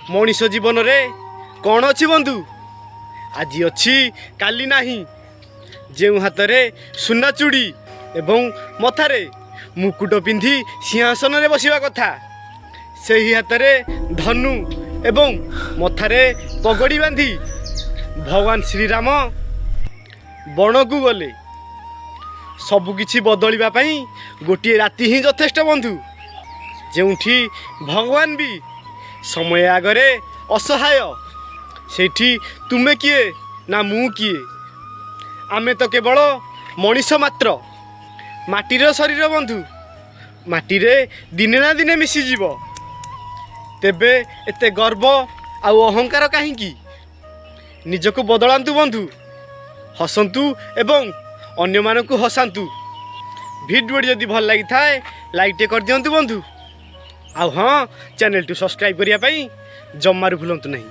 ମଣିଷ ଜୀବନରେ କ'ଣ ଅଛି ବନ୍ଧୁ? ଆଜି ଅଛି, କାଲି ନାହିଁ। ଯେଉଁ ହାତରେ ସୁନା ଚୁଡ଼ି ଏବଂ ମଥାରେ ମୁକୁଟ ପିନ୍ଧି ସିଂହାସନରେ ବସିବା କଥା, ସେହି ହାତରେ ଧନୁ ଏବଂ ମଥାରେ ପଗଡ଼ି ବାନ୍ଧି ଭଗବାନ ଶ୍ରୀରାମ ବଣକୁ ଗଲେ। ସବୁକିଛି ବଦଳିବା ପାଇଁ ଗୋଟିଏ ରାତି ହିଁ ଯଥେଷ୍ଟ ବନ୍ଧୁ। ଯେଉଁଠି ଭଗବାନ ବି ସମୟ ଆଗରେ ଅସହାୟ, ସେଇଠି ତୁମେ କିଏ ନା ମୁଁ କିଏ? ଆମେ ତ କେବଳ ମଣିଷ ମାତ୍ର, ମାଟିର ଶରୀର ବନ୍ଧୁ। ମାଟିରେ ଦିନେ ନା ଦିନେ ମିଶିଯିବ। ତେବେ ଏତେ ଗର୍ବ ଆଉ ଅହଙ୍କାର କାହିଁକି? ନିଜକୁ ବଦଳାନ୍ତୁ ବନ୍ଧୁ, ହସନ୍ତୁ ଏବଂ ଅନ୍ୟମାନଙ୍କୁ ହସାନ୍ତୁ। ଭିଡ଼ିଓଟି ଯଦି ଭଲ ଲାଗିଥାଏ, ଲାଇକ୍ ଟିକେ କରିଦିଅନ୍ତୁ ବନ୍ଧୁ। ଆଉ ହଁ, ଚ୍ୟାନେଲଟି ସବସ୍କ୍ରାଇବ୍ କରିବା ପାଇଁ ଜମାରୁ ଭୁଲନ୍ତୁ ନାହିଁ।